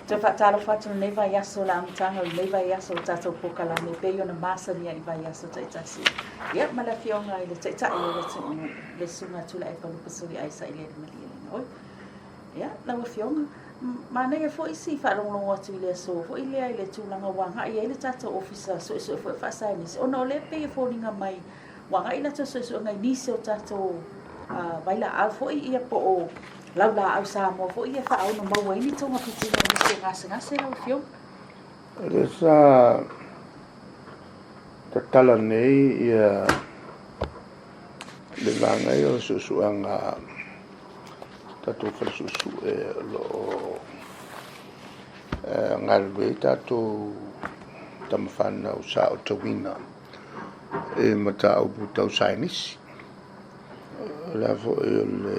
Toe faatalofa atu lenei vaiaso, le amataga o lenei vaiaso o le tatou polokalame e pei ona masani ai i vaiaso taitasi. Ia, ma le afioga i le Taitai o le atunuu, le Susuga Tuilaepa Lupesoliai Sailele Malielegaoi. Ia, lau afioga, manaia foi si faalogologo atu i le aso foi lea i le tulaga ua agai ai le tatou Ofisa Suesue foi Faasaienisi, ona o lea e pei e foliga mai ua agai latou suesuega i nisi o tatou vailaau foi ia po o laulaau Samoa foi ia e faaono maua ai ni togafitiga i nisi o gasegase lau afioga. O lea sa tatala nei ia le vaega ia o suesuega tatou fale suesue o lo o galulue ai tatou tama fanau sa aotauina i mataupu tau saienisi. O le a foi o le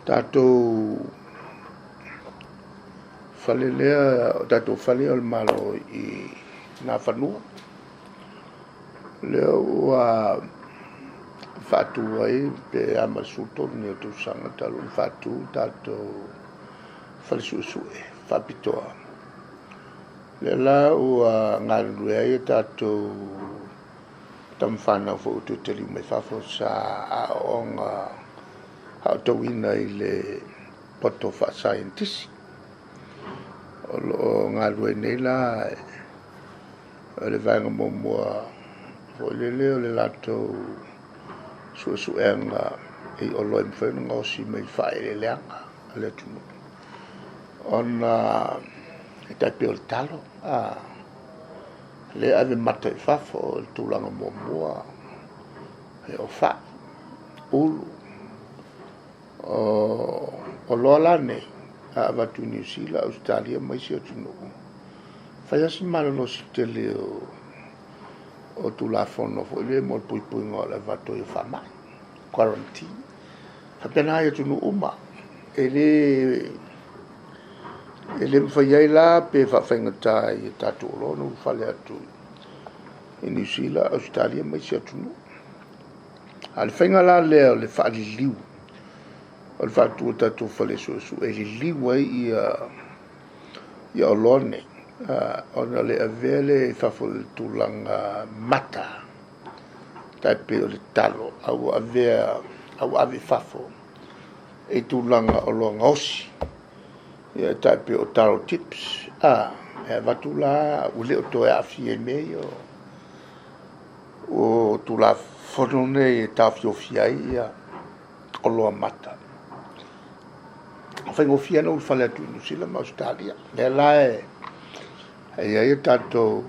tatou fale lea, o tatou fale o le Malo i Nafanua, lea ua faatu ai pe a ma le 13 nei o tausaga talu ona faatu tatou fale suesue faapitoa. Lea la ua galulue ai o tatou tama fanau foi ua toe taliu mai fafo sa aooga aotauina i le poto faasaienitisi. O lo o galulue nei la o le vaega muamua foi lele o le latou suesuega i oloa e mafai ona gaosi mai faaeleeleaga a le atunuu, ona e tai pei o le talo, lea e ave mata i fafo. O le tulaga muamua e o fai, ulu, o oloa la nei a avatu i Niu Sila, Ausetalia ma isi atunuu, fai lava si malolosi tele o Tulafono foi lea mo le puipuiga o le avatu ai o faamai, quarantine. E faapena i atunuu uma. E le mafai ai la pe faafaigata i tatou oloa ona ulufale atu i Niu Sila, Ausetalia ma isi atunuu. A o le faiga la lea o le faaliliu, o le faatu o tatou fale suesue e liliu ai ia oloa nei, ona le avea lea i fafo i le tulaga mata, tai pei o le talo, a ua avea, a ua ave i fafo i tulaga oloa gaosi, ia e tai pei o taro tips, e avatu la ua le o toe aafia i mea ia o Tulafono nei e taofiofia ai ia oloa mata. Faigofie ona ulufale atu i Niu Sila ma Ausetalia. Lea la e i ai tatou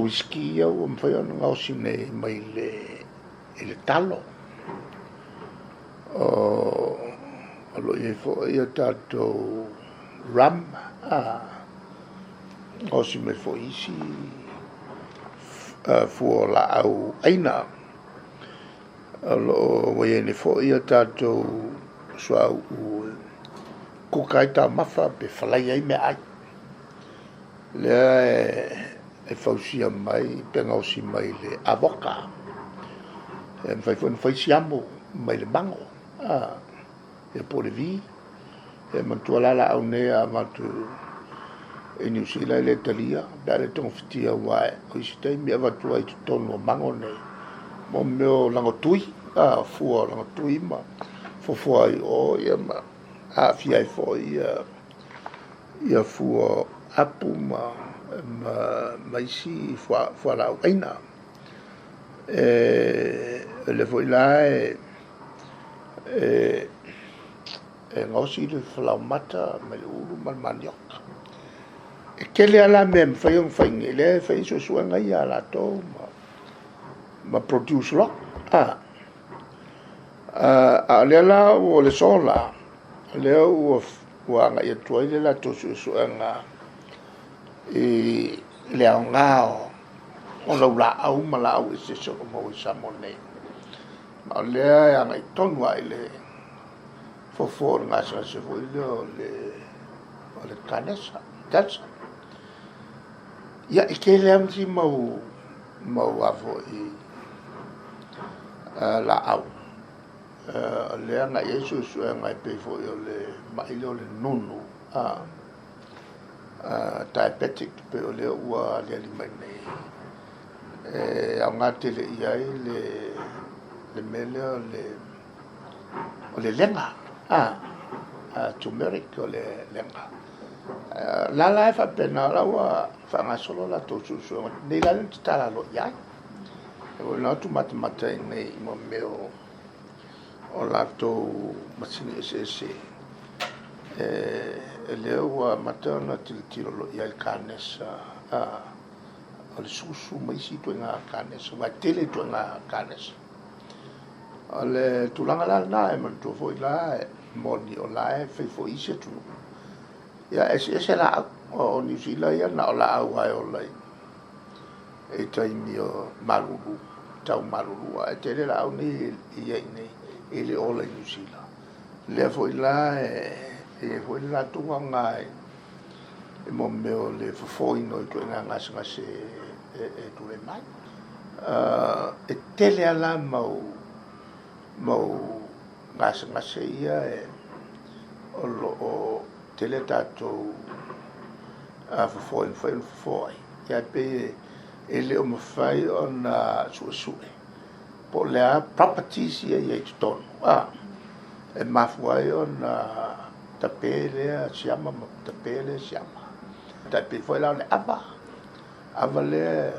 uisiki ia ua mafai ona gaosi nei mai i le talo. O lo o i ai foi ia tatou rum, gaosi mai foi isi fua o laau aina. O lo o ua i ai nei foi ia tatou suauu e kuka ai taumafa pe falai ai meaai. Lea e fausia mai pe gaosi mai le avoka. E mafai foi ona fai siamu mai le mago, ia po o le vi. E manatua la laau nei a avatu i Niu Sila e le talia, pe a le togafitia, aua o isi taimi e avatu ai i totonu o mago nei mo mea o lagotui, fua o lagotui ma fuafua ai o, ia ma aafia ai foi ia fua apu ma isi fualaau aina. E le foi la e gaosi le falaoamata mai le ulu ma le manioka. E tele lava la mea e mafai ona fai nei, lea e fai ai suesuega ia a latou ma produce loa. A o lea la ua le sola, lea ua agai atu ai le latou suesuega i le aoga o laulaau ma laau eseese o lo o maua i Samoa nei. Ma o lea e agai tonu lava i le fofo o le gasegase foi lea o le kanesa, cancer. Ia, e tele lava nisi mau a foi laau. O lea agai i ai suesuega e pei foi o le ma'i lea o le nunu, diabetic, pei o lea ua aliali mai nei, e aoga tele i ai le mea lea o le lega, turmeric o le lega. La la e faapena, o la ua faagasolo latou suesuega nei la le tatala loa i ai. E foi la tumatamata i nei i mo mea o latou masini eseese e lea ua amata ona tilotilo loa i ai le kanesa, o le susu ma isi ituaiga kanesa, aua e tele ituaiga kanesa. O le tulaga la lena e manatua foi la e moni o la e fai foi i isi atunuu. Ia, eseese laau. O Niu Sila ia na o laau lava e ola i taimi o malulu, tau malulu, ae tele laau nei e i ai nei e le ola i Niu Sila. Lea foi la e i ai foi le latou aoga i mo mea o le fofoina o ituaiga gasegase e tulai mai. E tele lava la mau gasegase ia e o lo o tele tatou fofo e mafai ona fofo ai. Ia pei e le o mafai ona suesue po o le a properties ia i ai totonu, e mafua ai ona tape lea siama ma tape lea siama. Tai pei foi la o le ava, ava lea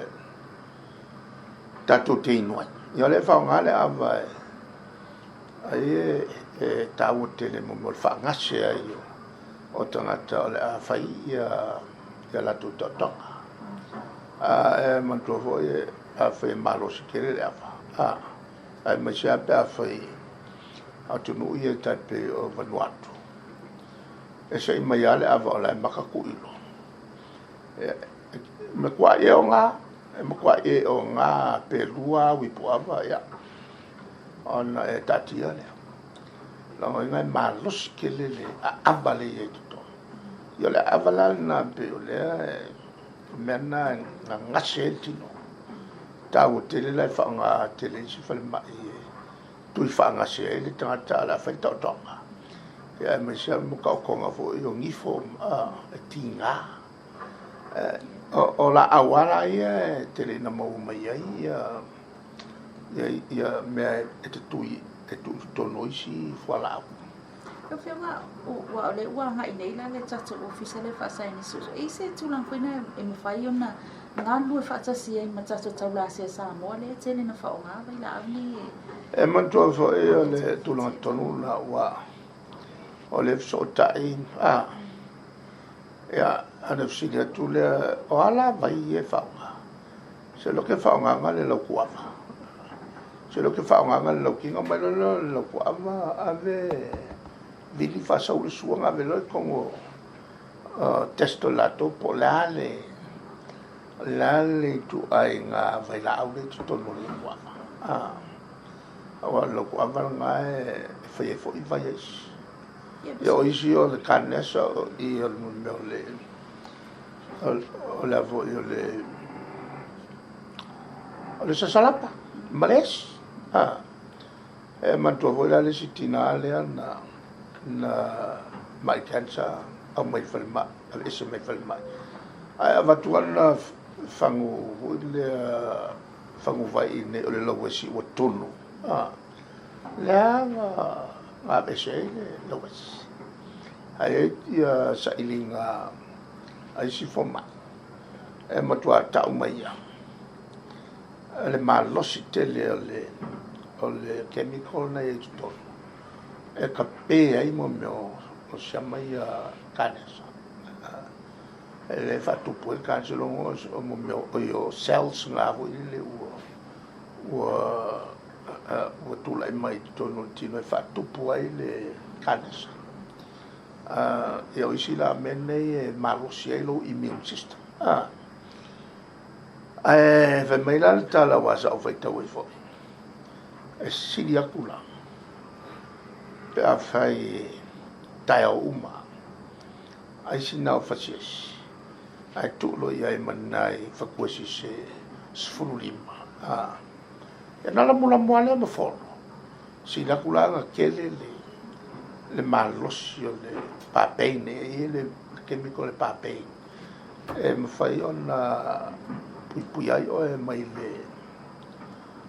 tatou te inu ai. Ia o lea e faaaoga le ava ai e taua tele mo le faagase ai o tagata o le a fai ia latou taotoga. E manatua foi a fai e malosi tele le ava, aemaise lava pe a fai atunuu ia tai pei o Vanuatu, e se'i mai lava le ava o la e maka kuilo. E matuai e oga, e matuai e oga pe lua au ipu ava, ia, ona e taatia lea. Logoina e malosi tele le aava le i ai totonu. Ia o le aava la lena pei o lea e mea lena e gagase ai le tino. Taua tele la e faaaoga tele isi falemai e tui faagase ai le tagata a o le a fai taotoga. Ia aemaise lava mo taotoga foi o gifo e tiga. O laau lava la ia e tele ina maua mai ai ia mea e tatui e tuu i totonu o isi fualaau. Lau Afioga, ua o lea ua agai nei la le tatou ofisa lea faasaienisi suesue. E i ai se tulaga foi lea e mafai ona galulue faatasi ai ma tatou taulasea Samoa lea e tele na faaaoga vailaau nei e. E manatua foi o le tulaga tonu lena ua o le fesootai ia ana fesili atu lea o a la vai e faaaoga. Se loa ke faaaogaga le lautuava. Se loa ke faaaogaga le laukiga mai loa lea o le lautuava ave vili faasau le sua na ave loa i totonu o test o latou po o le a le ituaiga vailaau lea i totonu o le lautuava. Aua o le lautuava lena e fai ai foi vai a isi. Ia o isi o le kanesa o i o le mea o le o le foi o le sasalapa ma le esi. E manatua foi la le isi tina lea na mai cancer au mai falemai, ave ese mai falemai. Ae avatu ana fagu foi lea fagu vai i nei o le lauesi ua tonu. Lea na aveese ai le lauesi. Ae ai ia sailiga a isi fomai e matua tau mai ia le malosi tele o le chemical na i totonu e kape ai mo mea o siama ia kanesa. E le faatupu ai le kanesa logo o mo mea o cells nga foi lele ua tulai mai i totonu o le tino e faatupu ai le kanesa. Ia o isi la mea nei e malosi ai lou immune system. Ae fai mai la le tala ua sa ou faitau ai foi. E sili atu la pe a fai taeao uma ai sina o fasiasi ae tuu loa i ai ma nai fatuesi se 15. Ia na lamulamu lava lea ma fono. Sili atu la ona tele le le malosi o le papain, e i ai le chemical le papain e mafai ona puipui ai oe mai le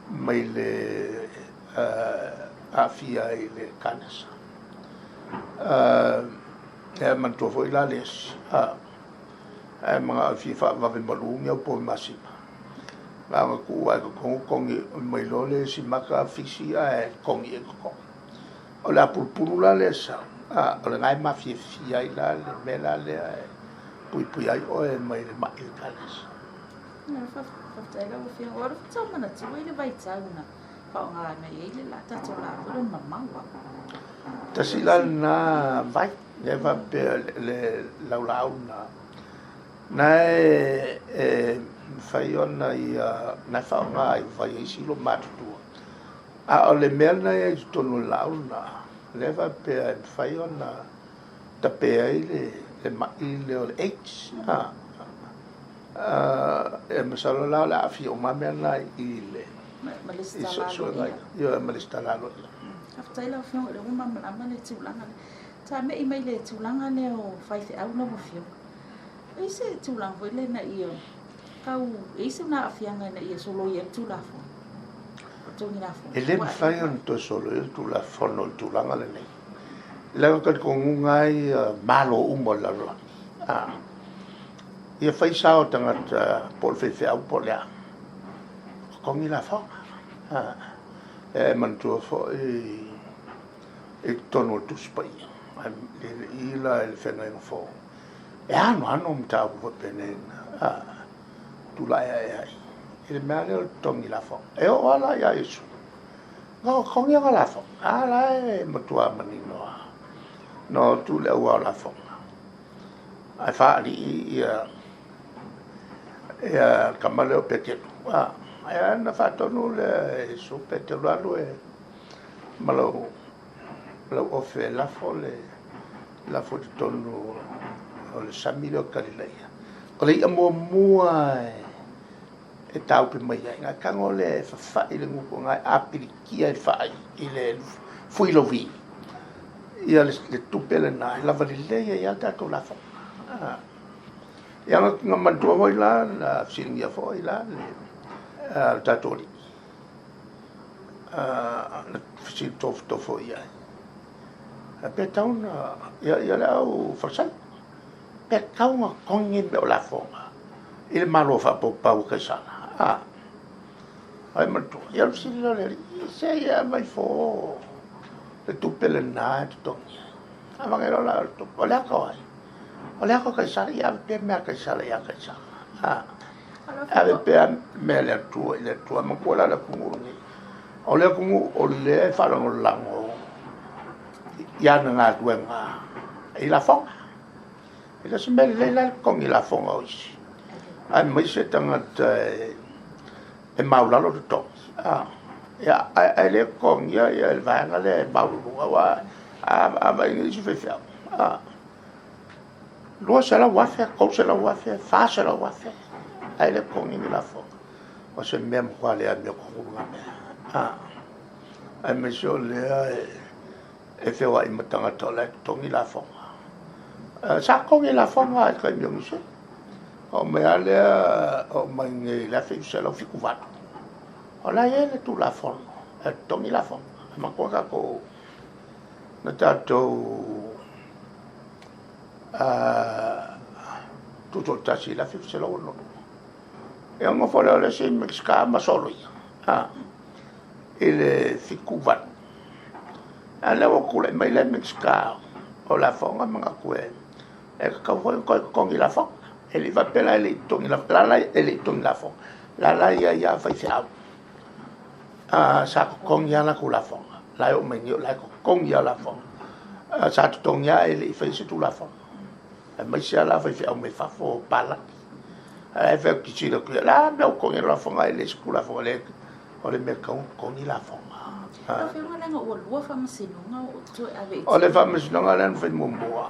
mai le aafia i le kanesa. E manatua foi la le esi, ae manao e fia faavave malu ni au povi masima. Na ona tuu lava i totonu togi mai loa le isi mata fisi ae togi i totonu. O le apulupulu la lea e sau, o lena e mafiafia ai la le mea la lea e puipui ai oe mai le mai le kanesa. Faafetai lau Afioga. O le tau manatua i le vaitau na faaaoga ai le la tatou laau foi lea o le mamao. Tasi la lena vai, lea faapea le laulaau lena, na e mafai ona ia, na e faaaoga i vai a isi loomatutua. A o le mea lena e i ai i totonu o le laau lena, lea faapea e mafai ona tape ai le mai lea o le AIDS. E masalo la o le a aafia uma mea na i le Ma le i suesuega ia, ma le lesitala aloaia. Faafetai lau Afioga, o lea ua malamalama le tulaga lea. Tame'i mai le tulaga lea o faifeau lau Afioga. E i ai se tulaga foi lea ina ia tau, e i ai sona aafiaga ina ia soloia ai le Tulafono, o totogi lafoga? E le mafai ona toe soloia le Tulafono i le tulaga lenei, leaga talitonuga lava ia Malo uma o le lalolagi, ia fai sao o tagata po o le faifeau po o le a, totogi lafoga. E manatua foi i totonu o le Tusi Paia, i la i le Feagaiga Fou, e anoano mataupu faapenei na tulai ae ai i le mea lea o le totogi lafoga. E oo lava la ia Iesu, na totogi ana lafoga, a la e matua manino lava, na o atu le auao lafoga, ae faalii ia ia le tama lea o Peteru. Ae na faatonu lea e Iesu, Peteru, alu e ma lau ofe e lafo le lafo i totonu o le sami lea o Kalileia. O le i'a muamua e taupe mai ai, na tago lea e fafa'i le gutu na e apilikia e fa'i i le fuilauvi. Ia le tupe lena e lava lelei ai lava tatou lafoga. Ia na manatua foi la, na fesiligia foi la le tatou alii. Na fesili tofotofo i ai. Pe tatau na, ia le au Farisai, pe tatau ona totogi mea o lafoga i le Malo faapaupau o Kaisara. Ai manatua, ia o le fesili lea o le alii, se ia aumai fo le tupe lena e totogi ai. Avane loa la o le tupe, o le ata o ai? O le ata o Kaisara, ia ave pea mea a Kaisara ia Kaisara. Ave pea mea a le Atua i le Atua. Manatua la le atunuu lenei. O le atunuu o lea e faalagolago i ana galuega i lafoga. E le o se mea lelei la le totogi lafoga o isi, aemaise tagata e maulalo totogi. Ia, ae le totogia ia le vaega lea e maualuluga, aua a vaai nei isi faifeau, 200,000, 300,000, 400,000, ae le totogi ni lafoga. O se mea matua le amiotonu lena mea. Aemaise o lea e feoai ma tagata o la e totogi lafoga. Sa totogi lafoga i le taimi o Niu Sila. Oo mai lava lea, oo mai nei i le 1978, o la e i ai le Tulafono e totogi lafoga. E manatua tatou, na tatou tutoatasi i le 1962. Ia ona nofo lea o le isi Minisita ma soloia i le 78. A o lea ua tulai mai le Minisita o Lafoga, manatu e tatau foi ona toe totogi lafoga. E le i faapea la e le i totogi lafoga, la e le i totogi lafoga, la la e i ai lava faifeau. Sa totogi lava latou lafoga, la e oo mai nei o la e totogi lava lafoga. Sa totogi lava e le i faia se Tulafono, aemaise lava la faifeau mai fafo o palagi. Ae fai atu tilotilo atu, o le a le mea ua totogi ai lafoga e le o se Tulafono lea, o le mea e tatau ona totogi lafoga. Lau Afioga leaga ua lua faamasinoga o toe ave i O le faamasinoga lea na fai muamua,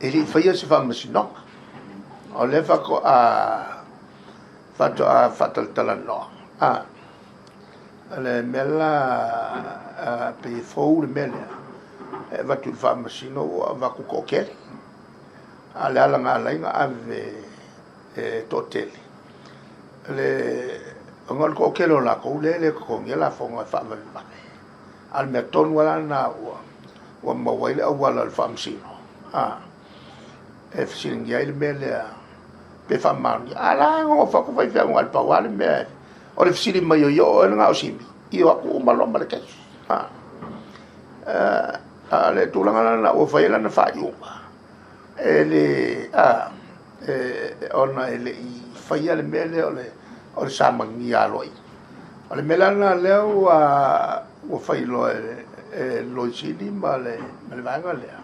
e le i faia se faamasinoga. O lea faatoa faatalatalanoa. Le mea la pei e fou le mea lea, e avatu i le faamasino ua avatu toatele. A o le ala na ala ai ona ave e toatele, le ona o le toatele o latou lea e le totogia lafoga e faavavevave. A o le mea tonu lava la lena ua maua ai le auala o le faamasino, e fesiligia ai le mea lea pe faamaonia. A la e nonofo atu faifeau na o le pau lava le mea o le fesili mai o ia o oe lena o Simi, i o atu uma loa ma le case. A o le tulaga la lena ua fai ai lana faaiuga, e le, ona e le i faia le mea lea o le samania aloaia. O le mea la lena lea ua fai loa e le Loia Sili ma le vaega lea,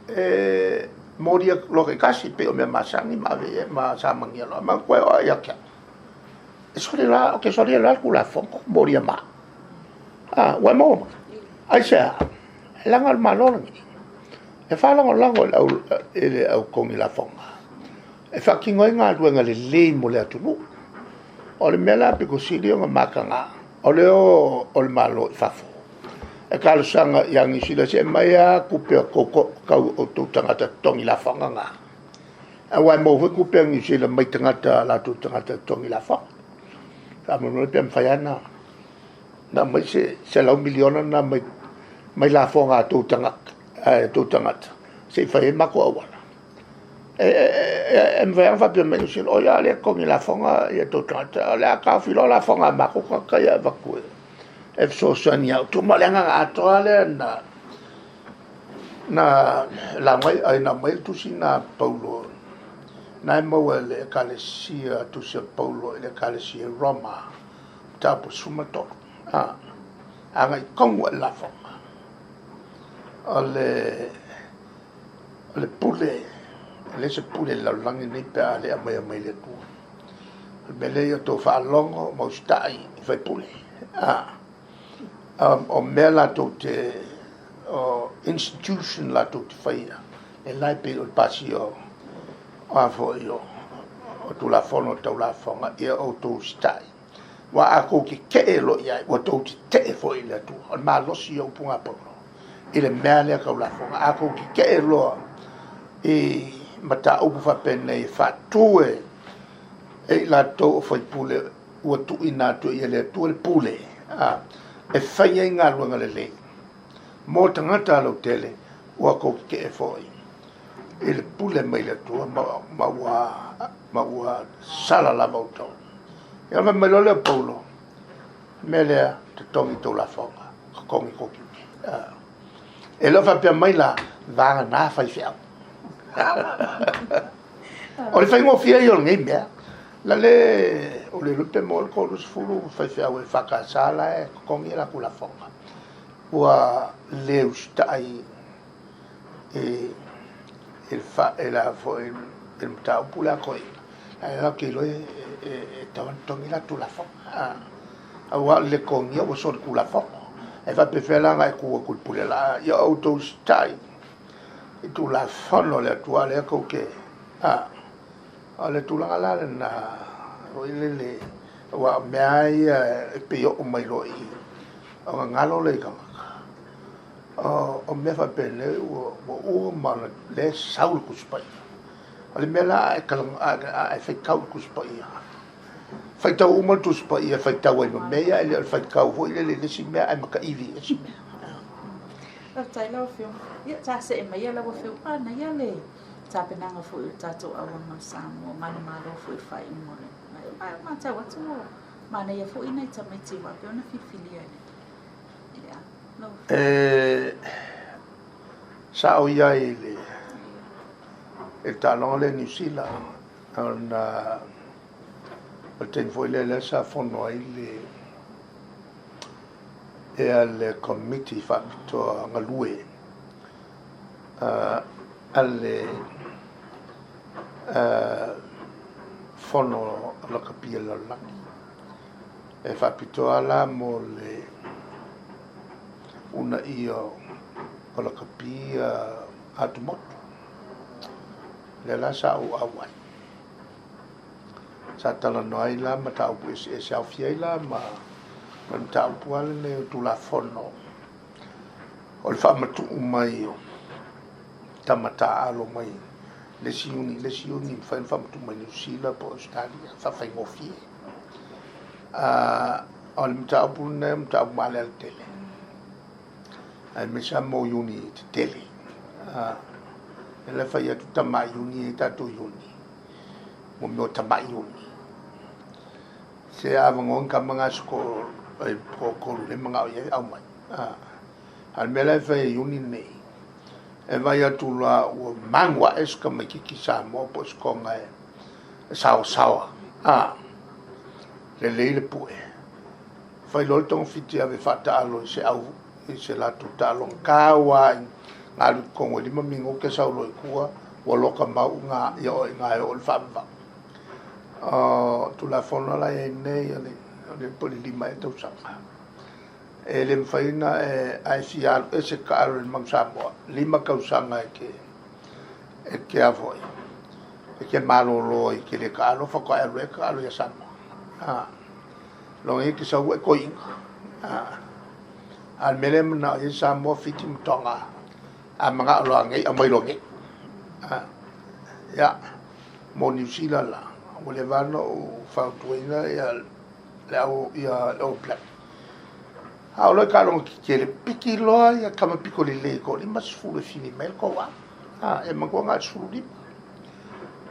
e molia loa taitasi pei o mea masani ma ave i ai ma samania loa. Manatua e oo lava ia te au, e soli la, ou te solia loa le Tulafono, molia ma au. Ua e maua mai? Aisea? Leaga o le Malo lenei e faalagolago i le au totogi lafoga e faatino ai galuega lelei mo le atunuu. O le mea la pito sili ona mataga, o le o o le Malo i fafo e talosaga ia Niu Sila, se i aumai lava tupe a outou tagata totogi lafoga na. Aua e maua foi tupe a Niu Sila mai tagata, latou tagata totogi lafoga. Faamolemole pe mafai lava ona aumai se $100 miliona na mai lafoga a outou tagata se i fai ai matou auala. E mafai lava ona faapea mai Niu Sila, oi a lea e totogi lafoga ia outou tagata, o le a taofi loa lafoga a matou tagata ia e avatu e fesoasoani ia outou. Ma o le agaga atoa lea na lauga ai, na aumai le tusi na Paulo, na e maua e le Ekalesia, tusi a Paulo i le Ekalesia i Roma, mataupu 13, agai tonu i le lafoga. O le pule, e le se pule i le lalolagi lenei pe a le aumaia mai le Atua. O le mea lea ia outou faalogo ma usitai i faipule. O mea latou te, o institution latou te faia, e la e pei o le pasia o a foi o Tulafono tau lafoga, ia outou usitai. Ua a tou tetee loa i ai, ua tou tetee foi i le Atua. O le malosi o upu na Paulo i le mea lea tau lafoga. A tou tetee loa i mataupu faapenei e faatu e i latou o faipule ua tuuina atu i le Atua le pule, e fai ai galuega lelei mo tagata lautele, ua tou tetee foi i le pule mai le Atua ma ua sala lava outou. Ia fai mai loa lea o Paulo, mea lea, totogi tou lafoga, totogi tou tiute. E le o faapea mai la, vagana faifeau. O le faigofie ia o lenei mea. La le, o le lupe mo le 30 faifeau e whakasa la e totogi la lafoga. Ua le usitai e la foi e mataupu la koi. Ai la ke loe e tawan totogi la tulafoga. Aua le totogia ua soli tulafono. E faapefea la e ku atu i le pule la ia outou usitai i Tulafono le Atua lea tou te o le tulaga la lena foi lele aua o mea ia e pei oo mai loa i o gagalo le tagata. O mea faapenei ua uma ona le sau le Tusi Paia. O le mea la a e faitau le Tusi Paia, faitau uma le Tusi Paia, faitau ai ma mea ia, e le o le faitau foi lele i le isi mea ae makaivi i le isi mea. Faafetai lau Afioga. Ia, ta see mai ia lau Afioga, manaia le tapenaga foi o le tatou auama Samoa, manumalo foi i le faaiuga o le matau atu o manaia foi nai tamaiti ua faapea ona filifilia i le lau Afioga. Sa ou i ai i le taaloga lea i Niu Sila, ona o le taimi foi lea sa fono ai le komiti faapitoa galue a le fono lakapi o le lalolagi. E faapitoa la mo le uunaia o lakapi atumotu. Lea la sa ou auai. Sa talanoa ai la mataupu eseese aofia ai la ma le mataupu lava lenei o Tulafono o le faamatuu mai o tama taaalo mai le isi iuni i le isi iuni, e mafai ona faamatuu mai Niu Sila po o Ausetalia, faafaigofie. O le mataupu lenei o le mataupu maaleale tele, aemaise lava mo iuni tetele. O lea e fai atu tamai iuni e tatou iuni, mo mea o tamai iuni. Se avanoa ni tama na se toatolu le manao i ai aumai. A o le mea la e fai e iuni nei, e vaai atu loa ua magu ae se tamaitiiti Samoa po o se Toga e saoasaoa, lelei le pue, fai loa le togafiti e ave e faataalo i se au i se latou taaloga taua i alu i totonu e 5 minute sau loa i tua ua loka mau i ina ia oe i ina e oo i le faavavau. O Tulafono la e i ai nei o le po o le 5 ea tausaga, e le mafai ona e a e fia alu ese taalo i le Manu Samoa, 5 tausaga e te a foi e te malolo ai, te le taalo, faatoa e alu e taalo ia Samoa. Lona ia e te sau e toeaina. A o le mea lea e manao i ai Samoa, Fiti ma Toga, a manao loa nei, aumai loa nei. Ia, mo Niu Sila la, ua leva ona ou fautuaina ia le au ia le All Black. A o loa i taaloga tetele, piki loa ia tama pito lelei e 50 e fili mai le tou au. E manatua na o le 15.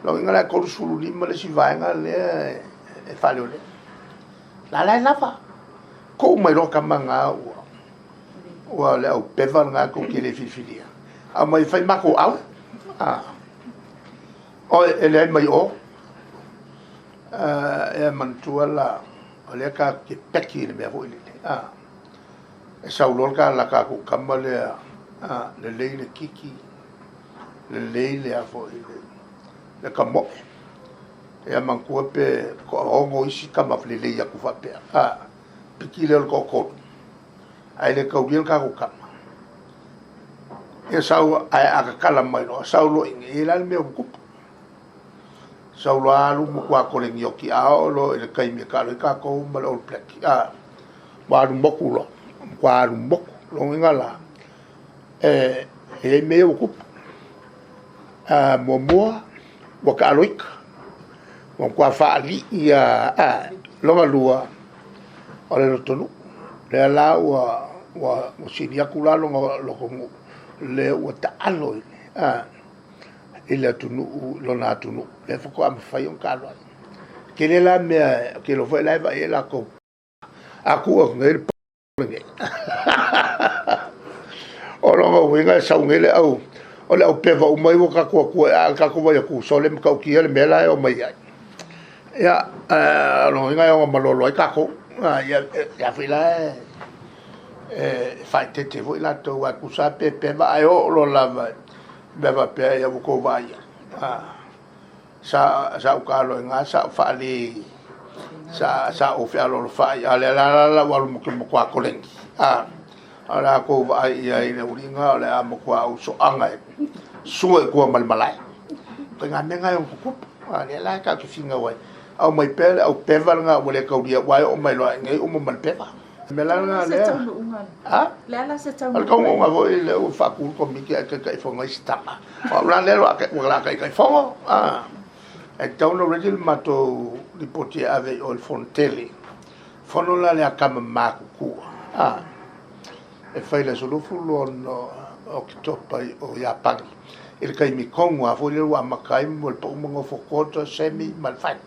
Lona uiga la e 35 le isi vaega lea e faaleoleo. La la e lava. Tuu mai loa tama na ua le au peva lena tou te le filifilia. Aumai fai matou au. Oe e leai mai o. E manatua la, o lea tatou te peki i le mea foi lele. E sau loa le la tatou tama lea, lelei le kiki, lelei le a foi le kamoe. Ia manatua pe toaono isi tama lelei atu faapea. Piki lea o le toatolu, ae le taulia le tatou tama. Ia sau, ae a tatala mai loa, sau loa i inei, e la le mea ua tupu. Sau loa alu matua kolenioki, a oo loa i le taimi e taalo ai tatou ma le All Black. Ua alu moku loa, matua alu moku. Lona uiga la, e i ai mea ia ua tupu. Muamua, ua taalo ita, ua matua faalii a lona lua, o le lotonuu. Lea la ua sili atu la lona lotonuu, lea ua taalo i le atunuu, lona atunuu, lea faatoa mafai ona taalo ai. Tele la mea, ou te iloa foi la e vaai ai latou. A tuu atu nei le lenei. O lona uiga e sau nei le au, o le au peva uma ia ua tatou atua e a tatou vai atu sole matautia le mea la e omai ai. Ia, o lona uiga e ona malolo ai tatou. Ia, ia foi la e faaeteete foi latou, ae tusa pe peva ae oo loa lava mea faapea ia ua tou vaai ai. Sa ou taalo i ina, sa ou faale, sa ou fealoalofaai, a o lea la la ua alu matua koleni. O le a tou vaai i ai i le uliga, o le a matua ou soaga e sua i tua ma le malae. Ituaiga mea na e ono tutupu. Lea la e tatou te finau ai. Aumai pea le au peva lena ua le taulia, ua e oo mai loa i inei uma ma le peva. Mea la lena lea. Le a la se taunuuga? O le taunuuga foi lea ua faatu le komiti ae taitaifono ai se tama. O au la lea ua la taitaifono. E tatau ona ready le matou lipoti e ave i o i le fono tele. Fono la lea a tama matutua. E fai i le aso 26 o Oketopa i o Iapani. I le taimi tonu lava foi lea ua amata ai mo le pau ma nofo quarter, semi ma le final.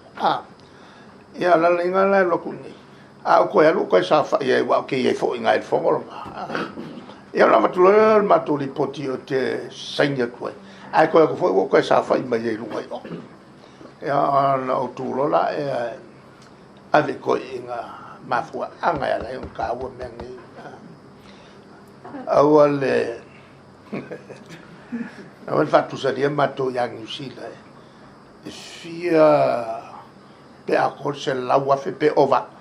Ia o le ala lena la e alu atu i inei. A ou toe alu ou toe saofai ai, aua ou te i ai foi i ina i le fono lena. Ia ona avatu loa lea o le matou lipoti ou te saini atu ai. Ae toe atu foi ua ou toe saofai mai ai i luga i o. Ia ona ou tu loa la ea ave i toeaiina mafuaaga e ala ai ona taua mea nei. Aua le aua le faatusalia matou ia Niu Sila e fia pe atoa le 100,000 pe ova atu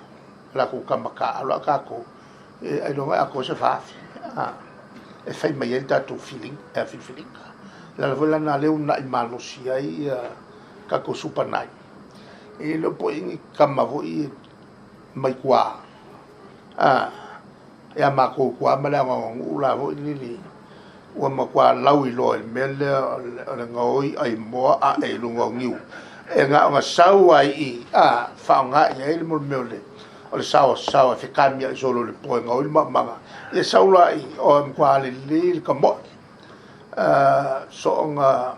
latou tama taaalo, a o tatou e ailoga e atoa se 4,000 e fai mai ai le tatou filifiliga. O le ala foi lena lea ua uunai malosi ai ia tatou Super 9. E le o po i ni kama foi mai tua, a ia matou i tua ma le anoanonuu la foi lele ua matua lauiloa i le mea lea o le gaoi aimoa ae i luga o niu e na ona sau lava i i a faaaoga i ai le mea o le saoasaoa e fekamiai solo i le po e gaoi le maumaumaga. Ia sau la i o e matua lelei le kamoe soonga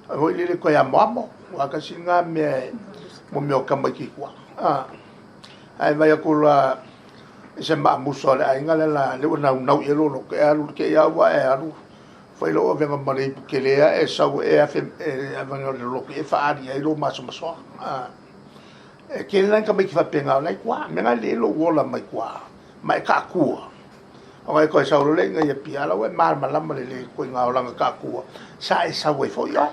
foi lele toe amoamo aua tasi lena mea mo mea o tamaiti i tua. Ae vaai atu la i se maamusa o le aiga lea la lea ua naunau i ai lou loto e alu te i lava ua e alu fai lou avega ma le ipu tele ae e sau e afe e avega o le loloto e faaali ai lou masomasoa. E tele la ni tamaiti faapena o la e i tua mea na e lelei lou ola mai tua ma e taatua ona e toe sau loa lea i inei i Apia a la ua e malamalama lelei i le ituaiga olaga taatua sa e sau ai foi oe.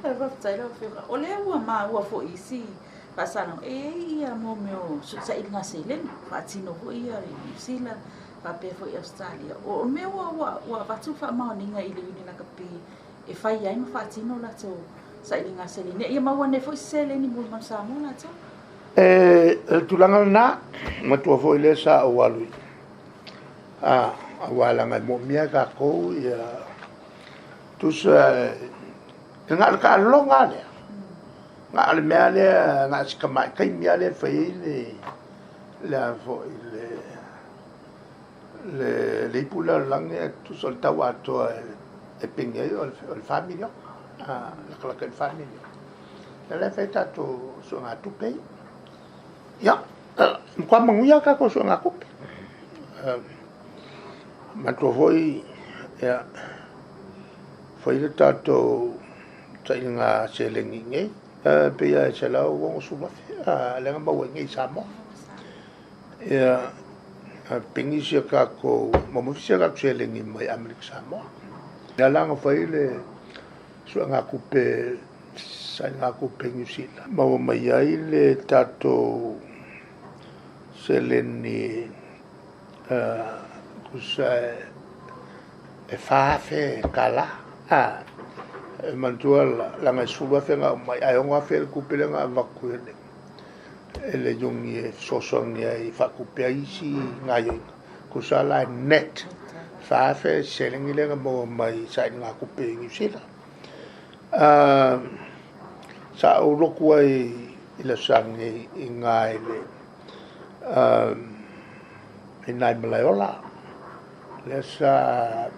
Faafetai lau Afioga. O lea ua maua foi i isi faasalaga e i ai ia mo mea o sailiga seleni faatino foi ia i Niu Sila faapea foi i Ausetalia. O mea ua avatu le faamaoniga i le Iuni Lakapi e fai ai ma faatino latou sailiga seleni ia maua nei foi se seleni mo le Manu Samoa latou. E le tulaga lena, matua foi lea sa ou alu i a aua leaga e moomia e tatou ia tusa e na o le taaloga lava lea. Na o le mea lea, na o si tamai taimi lava lea e fai ai le a foi le ipu lea o le lagi e tusa o le tau atoa e peni ai o le $4 miliona, latalata i le $4 miliona. Ia lea e fai tatou suegatupe ia. Ia, matua manuia tatou suegatupe. Manatua foi, ia, fai le tatou sailiga seleni i inei, pei lava e $160,000, lea na maua i inei i Samoa. Ia, peni si a tatou, maua mai foi si a tatou seleni mai Amerika Samoa. Lea la na fai le suegatupe, sailigatupe i Niu Sila, maua mai ai le tatou seleni tusa e $4,000. E manatua la, leaga e $10,000 na aumai, ae $6,000 le tupe lea na avatu e le Iuni e fesoasoani ai e faatupe ai isi gaoioiga. Tusa la e net $4,000 seleni lea na maua mai i sailigatupe i Niu Sila. Sa ou lotu ai i le aso nei i ina i le i nai Malaeola, lea sa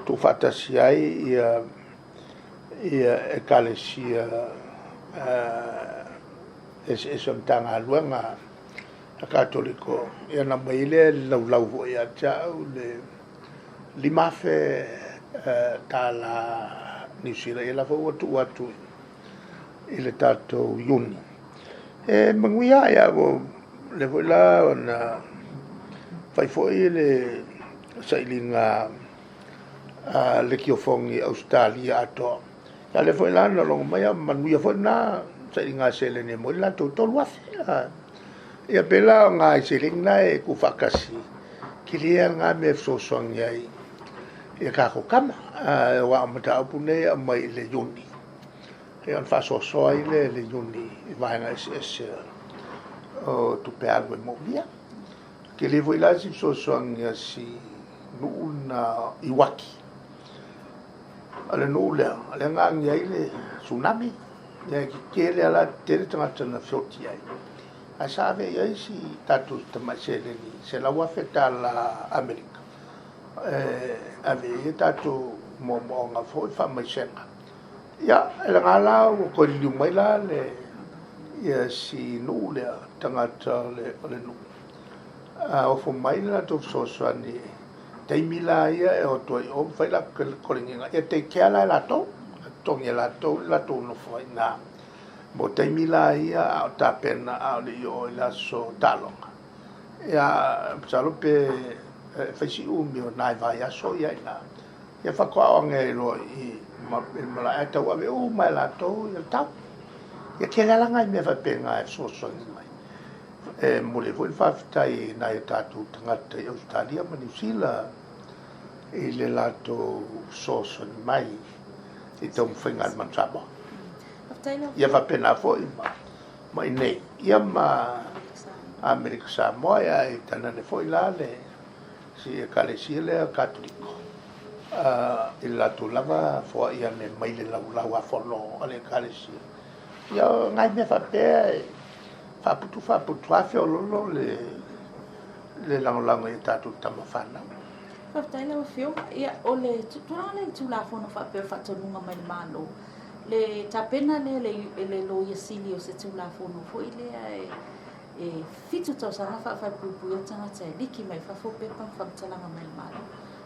tuufaatasi ai ia ekalesia eseese o Matagaluega a Katoliko. Ia na aumai ai lea le laulau foi ia te au le $5,000 Niu Sila, ia la foi ua tuu atu i le tatou Iuni. E manuia ia, lea foi la ona fai foi le sailiga a le kiofoni Ausetalia atoa. Ia lea foi la na logo mai a manuia foi na sailiga seleni e moi le latou $3,000. Ia pe la o nai seleni na e tuufaatasi, tele lava na mea e fesoasoani ai ia tatou tama. Aua o mataupu nei e aumai i le Iuni, ia ona faasoasoa ai lea e le Iuni i vaega eseese o tupe alu e moomia. Tele foi la si fesoasoani a si nuu na Iwaki. O le nuu lea, lea na agi ai le tsunami. Ia e tetele lava la, tetele tagata na feoti ai. Ae sa ave i ai si tatou tamai seleni, $100,000 Amerika. E ave i ai tatou moomooga foi, faamaisega. Ia, e laga la ua toe liliu mai la le ia si nuu lea, tagata o le nuu. Ofo mai le latou fesoasoani taimi la ia e o atu ai o fai la koleniga. Ia take care la e latou, totogi e latou le latou nofo ai i ina. Mo taimi la ia a o tapena a o le i oo i le aso taaloga. Ia, masalo pe fai si umi o nai vaiaso ia i ina. Ia faatoa o age ai loa i i le malae ae tauave uma e latou ia le tau. Ia tele lava nai mea faapena e fesoasoani mai. E momoli ai foi le faafetai i nai o tatou tagata i Ausetalia ma Niu Sila i le latou fesoasoani mai i taumafaiga a le Manu Samoa. Ia faapena foi ma i inei, ia ma Amerika Samoa, ia e tainane foi la le si Ekalesia lea Katoliko i le latou lava foai ane mai le laulau a fono a le Ekalesia. Ia o nai mea faapea e faaputu faaputu a feololo le lagolago i a tatou tama fanau. Faafetai lau Afioga. Ia, o le tulaga lea i le Tulafono faapea o faatonuga mai le Malo, le tapena lea e le Loia Sili o se Tulafono foi lea e 7 tausaga faafalepuipuia tagata e liki mai fafo pepa ma faamatalaga mai le Malo.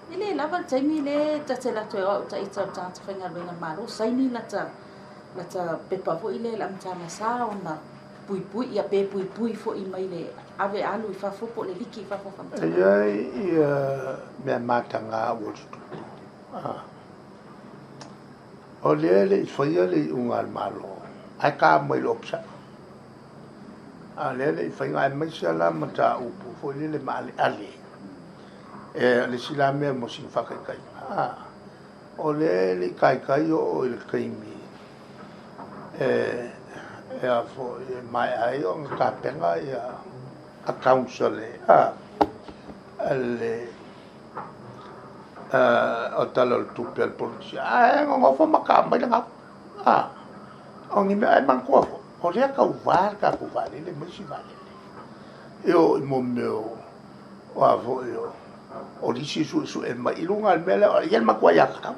E le lava le taimi lea ta te alu atu ai o au ita o le tagata faigaluega a le Malo, saini lata pepa foi lea i le amataga sa ona puipui, ia pe puipui foi mai le ave alu i fafo po o le liki i fafo faamatalaga. E i ai ia mea mataga ua tutupu. O lea e le i faia le iuga a le Malo, ae ka mai le Ofisa. A o lea e le i faia, aemaise lava la mataupu foi lele maaleale. E le isi la mea mo sina faataitaiga. O lea e le i taitai oo i le taimi e a foi e maea ai ona tapena ia accounts a le o Tala o le Tupe a le Polenisia, ae nonofo ma ka mai le gau. O ni mea, ae manatua foi, o lea tauvā le tatou vaalele ma isi vaalele. E oo i mo mea o a foi o lisi suesue mai i luga o le mea lea, e i ai le matua aiatatau.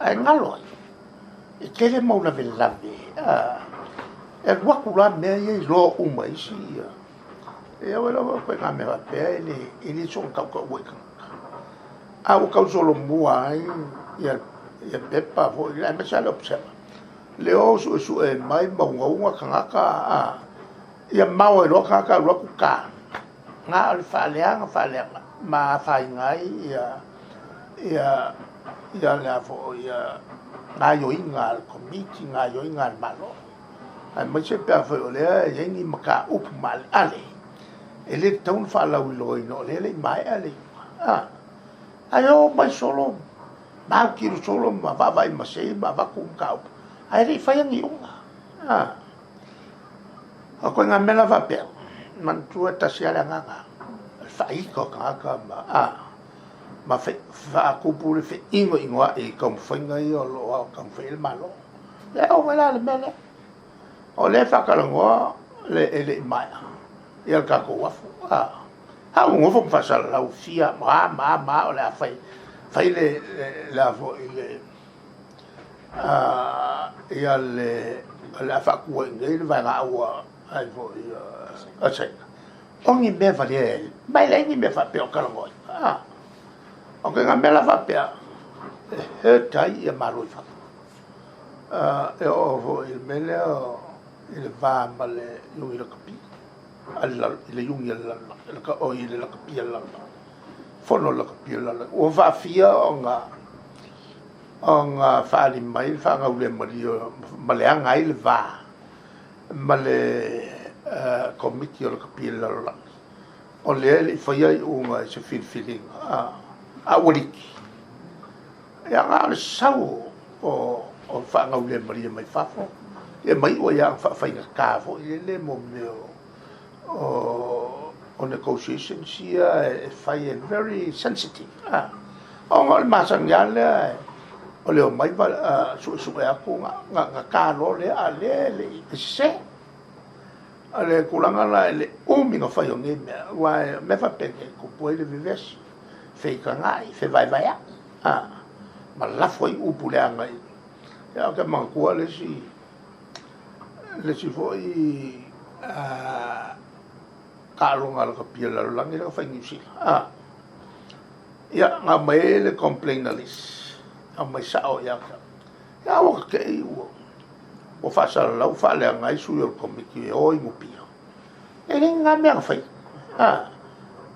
Ae galo ai, e tele mau lavelave, e alu atu la mea ia iloa uma e isi ia. E au lava koe ngā mea faapea e le soona tautaua i tagata. A ua tau solomua ai ia pepa foi, aemaise lava le Observer. Le o suesue mai maugauga tagata, ia mao ai loa tagata alu atu ta. Na o le faaleaga faaleaga ma afaina ai ia ia le a foi ia gaoioiga a le Komiti, gaoioiga a le Malo. Aemaise pe afai o lea e i ai ni mataupu maaleale e le tatau ona faalauiloaina o lea e le i maea le iuga. Ae o mai solo, mautilo solo ma vaavaai masei ma avatu mataupu, ae le i faia ni iuga. O koe ngā mea la faapea, manatua e tasi lava le agaga, o le faaita o tagata ma faatupu le feinoinoai i taumafaiga ia o lo o taumafai ai le Malo. E oo mai la le mea lea, o lea e faatalanoa e le i maea ia le tatou uafu. A ua nofo ma faasalalau fia ma a ma a ma a o le a fai, fai le a foi le ia le o le a faatua i inei le vaega aua ai foi a Saina. O ni mea valea e mai leai ni mea faapea o talanoaina. O ke ngā mea la faapea e hurt ai ia Malo i fafo. E oo foi i le mea lea i le va ma le iugi lakapi, i le iugi a le lalolagi, o i le lakapi a le lalolagi, fono lakapi a le lalolagi. Ua faafia ona faaali mai le faagaulemalie ma leaga ai le va ma le komiti o lakapi a le lalolagi. O lea e le i faia iuga i se filifiliga a ua liki. Ia na o le sau o faagaulemalie mai fafo, ia mai iu ai lava faafaigata foi lele mo mea o negotiations ia e fai e very sensitive. Ona o le masani lava lea o le omai suesue atu na ta loa lea, a lea e le i sese. O le tulaga la e le umi na fai o nei mea, aua e mea faapena e tupu ai le vevesi, feitagai, fevaevaeai, ma lafo ai upu leaga i. Ia ou te manatua le isi foi taaloga a lakapi a le lalolagi lea na fai i Niu Sila. Ia, na aumai ai le complainer list, aumai sao ia te au. Ia ua tetei ua faasalalau faaleaga ai sui o le komiti e o i Nupia. E le ni mea na fai.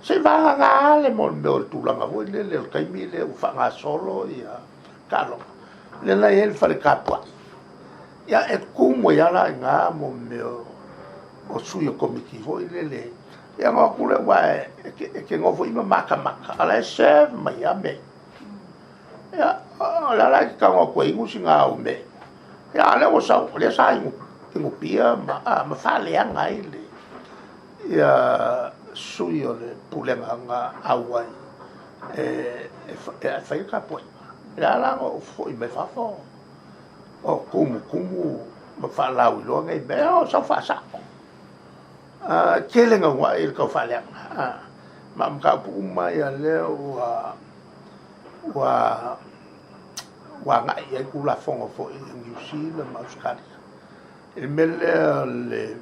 Se i vagana le mo le mea o le tulaga foi lele o le taimi lea ua faagasolo ia taaloga. Lea la e i ai le fale tapuai. Ia e tumu ai lava la i ina mo mea o sui o komiti foi lele. Ia na o atu lea aua e te nofo i ma matamata, a la e serve mai lava mea. Ia o le ala e te tago atu ai inu sina au mea. Ia, a o lea ua sau, o lea sa inupia ma, ma faaleaga ai le, ia sui o le pulega na auai e, e, e fai le tapuaiga. Le a la na ou foi mai fafo o tumutumu ma faalauiloa nei mea, o sau faasao. Tele gaua'i le tau faaleaga, ma o mataupu uma ia lea ua ua ua agai i ai Tulafono foi i Niu Sila ma Ausetalia i le mea lea o le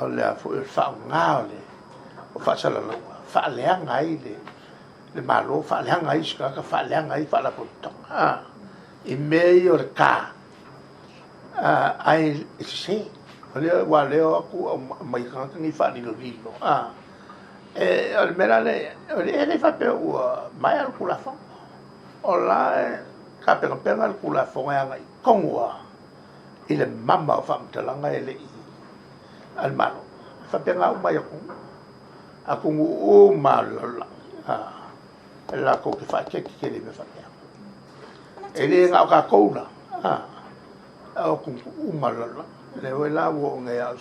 o le a foi o le faaaoga o le o faasalalauga faaleaga ai le le Malo, faaleaga ai isi tagata, faaleaga ai faalapotopotoga i mea ia o le ta ae e sese. O lea ua leo atu aumai tagata nei faalilolilo. E, o le mea la lea, o le e le faapea ua maea le Tulafono. O la e tapenapena le Tulafono e agai tonu lava i le mama o faamatalaga e le i a le Malo. E faapena uma i atunuu, atunuu uma o le lalolagi, e latou te faaeteete tele i mea faapea. E le na o tatou la, a o atunuu uma o le lalolagi. Lea foi la ua oo nei ia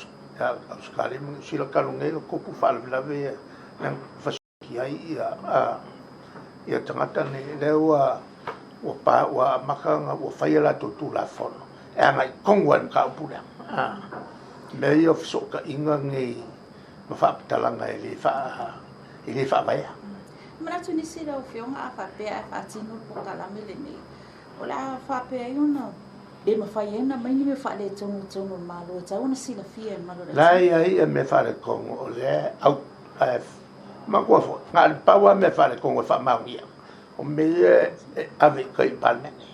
Ausetalia ma Niu Sila talu nei ona tupu faalavelave ia na fasioti ai ia, ia tagata nei, lea ua ua pa ua amata ona ua fai a latou Tulafono e agai tonu lava i le mataupu lea. Mea ia o fesootaiga nei ma faamatalaga e le faa e le faavaea. Manatu nisi lau Afioga a faapea ae faatino le polokalame lenei, o le a faapea ai ona le mafai ai ona aumai ni mea faaletonu i totonu o le Malo e tatau ona silafia e le mamalu o le atunuu. La e i ai ia mea faaletonu o lea au ae manatua foi, na o le pau lava mea faaletonu e faamaonia, o mea ia e ave i tai i le Palemene.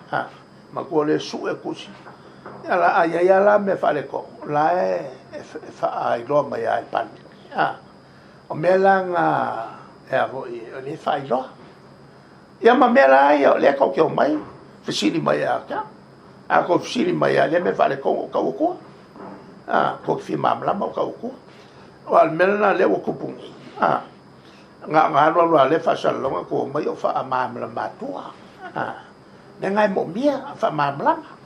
Ha, manatua o lea e sue tusi. Ia la, a i ai lava la mea faaletonu, o la e faailoa mai lava i le Palemene. Ha, o mea la na e a foi, o lea e faailoa. Ia ma mea la ia, o lea tou te omai, fesili mai ia te au. A tou fesili mai ia lea mea faaletonu o tau atua. A, tou te fia malamalama o tau atua. Aua o le mea lena lea ua tupu nei. A, na ona alu alu lava o lea faasalalauga tou omai o faamalamalama atua. A, mea na e moomia, faamalamalama.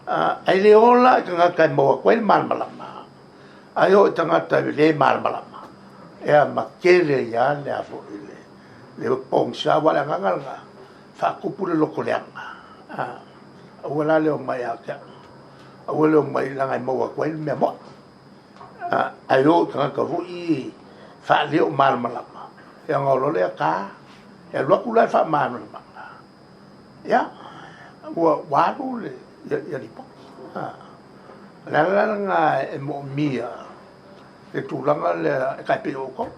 A, ae le ola i tagata e maua atu ai le malamalama. Ae oo i tagata e le malamalama, ia ma tele ai lava le a foi le le pogisa, aua o le agaga lena, faatupu le loto leaga. Aua la le omai ia te au, aua le omai leaga e maua atu ai le mea moni. Ae oo i tagata foi ia faaleo malamalama, ia ona o loa lea ta, e alu atu la le faamalamalamaga, ia, ua alu le ia lipoti. O le ala la lena e moomia le tulaga lea e tai pei o outou.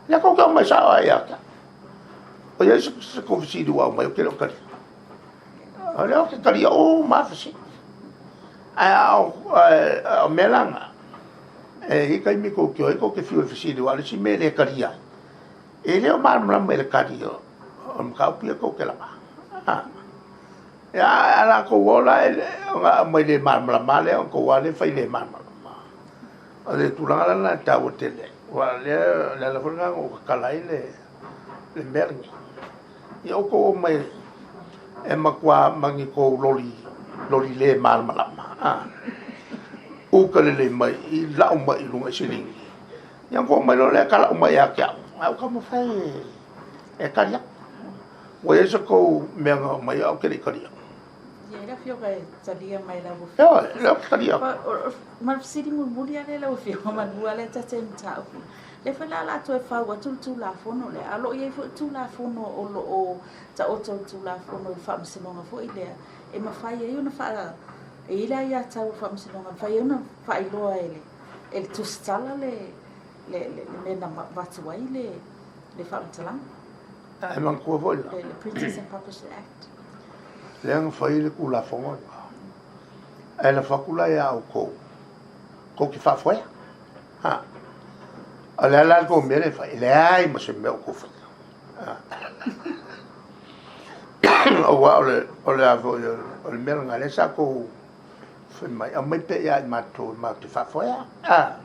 Lea tou te omai sao lava ia te au. O i ai se tou fesili ua aumai ou te le o talia. O lea ou te talia uma lava fesili. Ae o mea la na, e i ai taimi tou te o ai tou te fiu e fesili, aua o le isi mea e le talia ai, e le o malamalama i le tali o le mataupu ia tou te laga. Ia, a latou ola ona aumai le malamalama lea, ona tou lava lea fai le malamalama. O le tulaga la lena e taua tele ai, aua o lea, o le ala foi lena na ou tatala ai le, le mea lenei. Ia outou omai e matua ma ni tou loli, loli le malamalama, a, uka lelei mai i, lau mai i luga i siligi. Ia ona outou omai loa lea talau mai ia te au, ae ua taumafai e tali atu. Ua i ai se tou mea na aumai ae ou te le i talia. Ia i le afioga e talia mai lau afioga. Ioe, lea ou te talia atu. Ma le fesili mulimuli lava lea lau afioga manu lea ta te mataupu. Lea foi la o le a toe fau atu le Tulafono lea, a o lo o i ai foi Tulafono o lo o taoto le Tulafono i le Faamasinoga foi lea e mafai ai ona faa e i ai le aiatatau a le Faamasinoga e mafai ai ona faailoa e le e le tusitala le le le mea na avatu ai le le faamatalaga. Ae manatua foi la. Le Printers and Publishers Act. Lea na fai le Tulafono lena. Ae lafo atu la ia outou, tou te faafoea. Ha. O le a la le tou mea lea e fai? E leai ma se mea o tou faia. Aua o le, o le a foi, o le mea lena lea sa tou fai mai, aumai pea ia i matou matou te faafoea. Ha.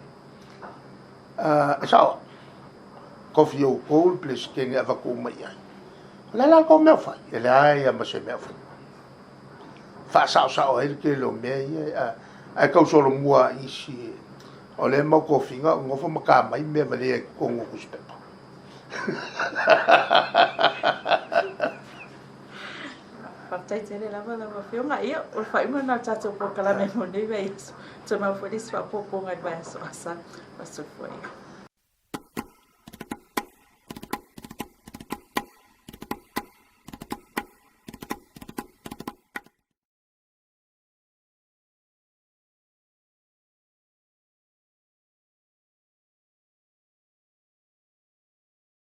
E sao, tofi outou le Peresetene e avatu uma i ai. O le a la le tou mea o fai? E leai lava ma se mea o fai. faasaosao ai le tele o mea ia, ae tau solomua i isi o lea mau tofiga o nofo ma ta mai mea valea i totonu o tusipepa. Faafetai tele lava lau Afioga. Ia, o le faaiuga lena o le tatou polokalame mo lenei vaiaso. Toe maua foi le isi faaopoopoga i le vaiaso asa. Soifua ia.